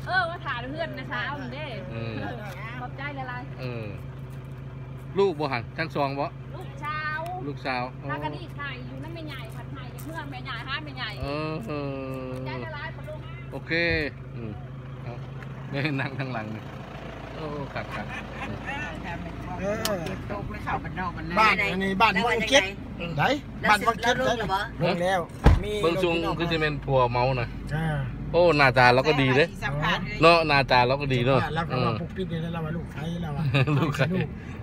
ເອີ ມາຖ່າຍເຮືອນນະສາວນີ້ເດ້. ເອີ ຂອບໃຈຫຼາຍໆ. ເອີ ລູກບໍ່ຫັ້ນ ທັງສອງບໍ່? ລູກສາວ ລູກສາວ. ອໍ ພາກັນດີດໄຂ່ຢູ່ນຳແມ່ໃຫຍ່ ພັດໄຫ້ຈາກເມືອງແມ່ໃຫຍ່ຫາແມ່ໃຫຍ່. ເອີ ເອີ ຂອບໃຈຫຼາຍໆ ປ້າລຸງ. ໂອເຄ. ອືມ ເອົາ ນີ້ນັ່ງທາງຫຼັງນີ້. ໂອ້ ຄັກໆ. ເອີ ເກັບຕົກແລ້ວເຂົ້າບ້ານນອກມັນນະ. ບ້ານອັນນີ້ບ້ານວັງເຈັດ ໄດ້ ບ້ານວັງເຈັດ ລົງແລ້ວບໍ່? ລົງແລ້ວ. ມີ ເບິ່ງຊົງຄືຊິແມ່ນຜົວເມົານະ. ອ່າ ໂອ້ ໜ້າຕາລາວກໍດີເດ້ເນາະ ໜ້າຕາລາວກໍດີເນາະ. ລາວກໍວ່າ ເອີ ປົກປິດນີ້ແຫຼະ ລາວວ່າລູກໄທ ລາວວ່າລູກໄທ.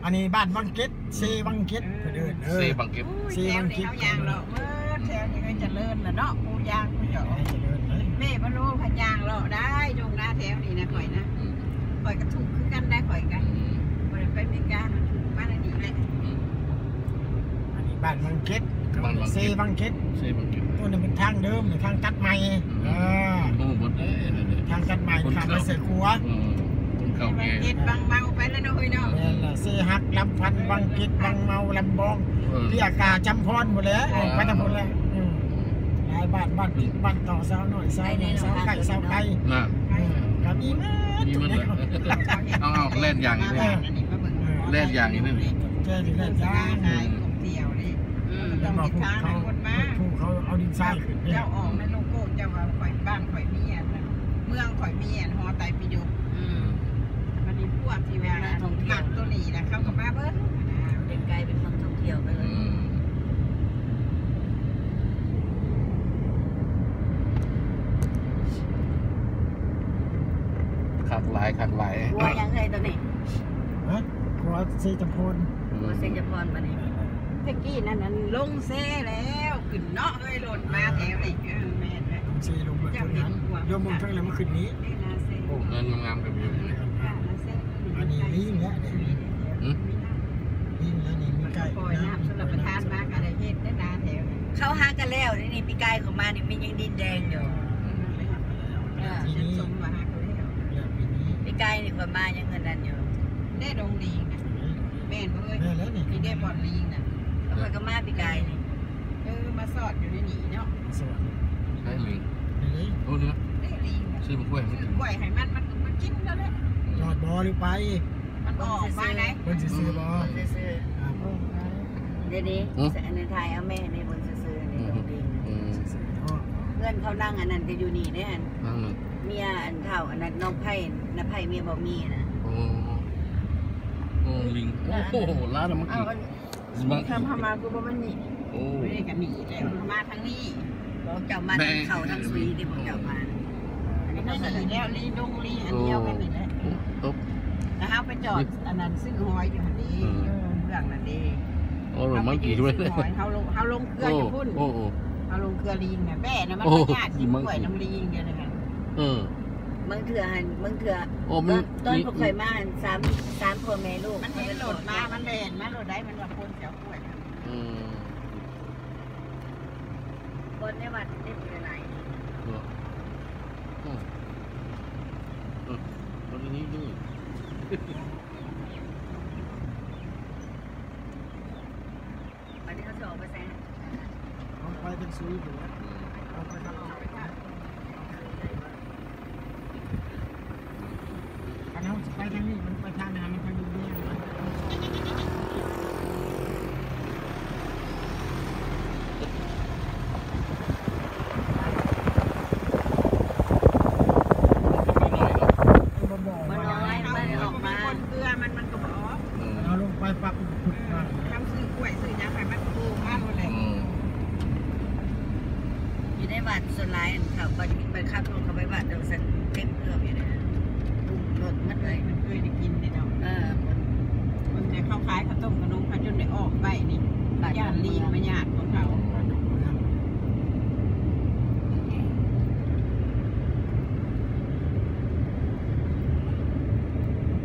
ອັນນີ້ບ້ານວັງເກັດ ເຊວັງເກັດ ເອີ ເພິ່ນເອີ້ນ ເອີ ເຊວັງເກັດ. ເອີ ເຊວັງເກັດ ແຖວນີ້ເຮົາຍ່າງເລາະເບີດແຖວນີ້ ເອີ ຈະເລີນລະເນາະ ປູຢາງປູຈອກ ຈະເລີນເລີຍ. ແມ່ບໍ່ຮູ້ເພິ່ນຍ່າງເລາະໄດ້ ດົງນາແຖວນີ້ນະ ຂ້ອຍນະ. ອືມ ຂ້ອຍກໍທຸກຄືກັນໄດ໋ ຂ້ອຍກໍ ອືມ ບໍ່ໄດ້ໄປອາເມລິກາ ມັນຖືກມາແນວນີ້ແຫຼະ. ອືມ ອັນນີ້ບ້ານວັງເກັດ ເຂົາເອີ້ນເຊວັງເກັດ ເຊວັງເກັດ. ໂຕນັ້ນເປັນທາງເດີມ ທາງຕັດໃໝ່. ອືມ ເອີ ໂອ້ ໝົດເດ້ ທາງຕັດໃໝ່ຂ້າມໄປເສືອຂົວ. ເອີ ຄົນເກົ່າແກ່ ວັງເກັດ ວັງເມົາໄປແລ້ວເນາະ ເຮີ້ຍເນາະ. ແມ່ນລະ ເຊຮັກ ລຳພັນ ວັງເກັດ ວັງເມົາ ລຳບອງ ເອີ ເພຍກາ ຈຳພອນ ພຸ້ນແຫຼະ ເອີ ໄປທາງພຸ້ນແຫຼະ. ອືມ ຫຼາຍບ້ານ ບ້ານຕິດ ບ້ານຕໍ່ ຊາວນ້ອຍ ຊາວໃຫຍ່ ຊາວໃກ້ ຊາວໄກ ນະ ເອີ ກໍມີໝົດ ມີໝົດເລີຍ. ເອົາໆ ແລ່ນຢ່າງນີ້ ເອີ ເອີ ແລ່ນຢ່າງນີ້ ແກ່ນີ້ແລ່ນຢ່າງ. ອືມ ອືມ ເຈົ້າອອກໃນໂລໂກ້ ເຈົ້າວ່າຂ້ອຍ ບ້ານຂ້ອຍມີອັນນັ້ນ ເມືອງຂ້ອຍມີອັນຫໍໄຕປິດົກ. ອືມ ບັດນີ້ພວກທີ່ວ່າມັກໂຕນີ້ນະ ເຂົາກໍມາເບິດຫັ້ນນະ ເປັນກາຍເປັນເມືອງທ່ອງທ່ຽວໄປເລີຍ. ອືມ ຄັກຫຼາຍ ຄັກຫຼາຍ. ຂົວຫຍັງເອີຍໂຕນີ້? ຮະ? ຂົວເຊຈຳພອນ. ຂົວເຊຈຳພອນບັດນີ້. ແຕ່ກີ້ນັ້ນ ອັນ ລົງເຊແລ້ວ ຂຶ້ນເນາະເອີຍ ລົດມາແຖວນີ້. ເອີ ແມ່ນແຫຼະ ລົງເຊລົງເມືອງເທິງຫັ້ນ ລົງເມືອງເທິງແລ້ວມາຂຶ້ນນີ້. ໂອ້ ເຮືອນງາມໆ ກໍມີຢູ່ນີ້. ອັນນີ້ລີງແລ້ວນີ້. ຫື? ລີງແລ້ວນີ້ ມີໄກ່ ປ່ອຍນ້ຳຊົນລະປະທານມາກໍໄດ້ເຮັດໄດ້ນາແຖວນີ້. ເຂົາຫາກັນແລ້ວນີ້ ປີກາຍເຂົາມານີ້ ມັນຍັງດິນແດງຢູ່. ອືມ ເອີ ຈົນສົມວ່າຫາກັນແລ້ວ. ແລ້ວປີນີ້ ປີກາຍນີ້ຂ້ອຍມາຍັງອັນນັ້ນຢູ່ ແດ່ ດົງລີງນະ. ແມ່ນບໍ່ເອີຍ? ແມ່ນແລ້ວນີ້ ນີ້ເດ້ບ່ອນລີງນະ. ຂ້ອຍກໍມາປີກາຍນີ້. ເອີ ມາສອດຢູ່ໃນນີ້ເນາະ ມາສອດ. ໃຊ່ລີງ? ນີ້ເດ້ ໂອ້ ນີ້ນະ ເດ້ລີງນະ. ຊື້ບັກກ້ວຍໃຫ້ມັນກິນ ຊື້ກ້ວຍໃຫ້ມັນ ມັນກໍມາກິນແລ້ວແຫຼະ. ຈອດບໍ່ ຫຼືໄປ? ມັນອອກມາໄດ໋. ເບິ່ງຊື່ໆບໍ່? ເບິ່ງຊື່ໆ. ດຽວນີ້ ຫື? ອັນນັ້ນຖ່າຍເອົາແມ່ໃນເບິ່ງຊື່ໆ ໃນຕົງດິນ. ອືມ ເຮືອນເຂົານາງອັນນັ້ນກໍຢູ່ນີ້ເດ້ຫັ້ນ. ນາງນັ້ນ ເມຍອັນເຖົ້າອັນນັ້ນ ນ້ອງໄພ ນ້າໄພເມຍບໍ່ມີນະ. ໂອ້ ໂອ້ ລິງ. ໂອ້ ລາວນະມັນກິນ. ເອົາ ທຳພະມ້າຄືບໍ່ແມ່ນນີ້. ໂອ້ ນີ້ກໍໜີແລ້ວ ມາທາງນີ້. ພວກເຈົ້າມາທາງເຂົ້າທາງຊຸຍຕິ ພວກເຈົ້າມາ. ອັນນີ້ກໍໜີແລ້ວ ລີງດົງລີງອັນດຽວກັນນີ້ແຫຼະ. ແລ້ວເຮົາໄປຈອດອັນນັ້ນ ຊື້ຫອຍຢູ່ຫັ້ນເດ້ ເບື້ອງນັ້ນເດ້. ໂອ້ ມັນກິນເລີຍ ເຮົາລົງ ເຮົາລົງເຄືອຢູ່ພຸ້ນ. ໂອ້ ເຮົາລົງເຄືອລີງນະ ແບ້ນະ ມັນຍາດກິນກ້ວຍນຳລີງດຽວນີ້. ເອີ ບາງເທື່ອຫັ້ນ ບາງເທື່ອ ໂອ້ ມັນ ຕອນພວກຂ້ອຍມາຫັ້ນ ສາມ ສາມພໍ່ແມ່ລູກ ມັນເຫັນລົດມາ ມັນແລ່ນມາໂລດໄດ໋ ມັນວ່າຄົນຊິເອົາກ້ວຍ. ອືມ ຄົນໃນວັດເຕັມຫຼາຍໆ. ເນາະ ອືມ ອືມ ຄົນນີ້ເດີ. ບັດນີ້ເຮົາຊິອອກໄປໃສ? ເຮົາໄປທາງຊຸຍພຸ້ນແຫຼະ. ເຮົາໄປທາງ ຄັນເຮົາຊິໄປທາງນີ້ ມັນໄປທາງນັ້ນ ມັນທາງນີ້. ມັນນ້ອຍ ມັນອອກມາ ເຮົາລົງໄປປັບ ເຮົາຊື້ກ້ວຍຊື້ຫຍັງໃຫ້ມັນໂຕມາໂລດແຫຼະ. ອືມ ຢູ່ໃນວັດສ່ວນຫຼາຍ ເຂົາໄປ ໄປຂັບລົດເຂົ້າໄປວັດ ຈັ່ງຊັ້ນເຕັມເກືອບຢູ່ເດ້ ເຕັມລົດໝົດເລີຍ. ມັນເຄີຍໄດ້ກິນເດ້ເນາະ. ເອີ ເພິ່ນ ເພິ່ນແຕ່ເຂົາຂາຍເຂົ້າຕົ້ມຂະໜົມ ເຂົາຈົນໄດ້ອອກໄປນີ້ ຢ້ານລີງມາຍາດຂອງເຂົາ.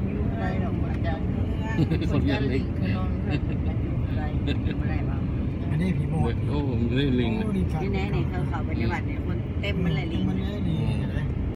ຢູ່ໄກດອກ ອາຈານ ຄົນຢ້ານລີງ. ອັນນີ້ຜີບໍ່ ໂອ້ ນີ້ລີງ ນີ້ແນ່ ນີ້ເຂົາເຂົ້າໄປໃນວັດນີ້ ຄົນເຕັມໝົດແຫຼະ ລີງ.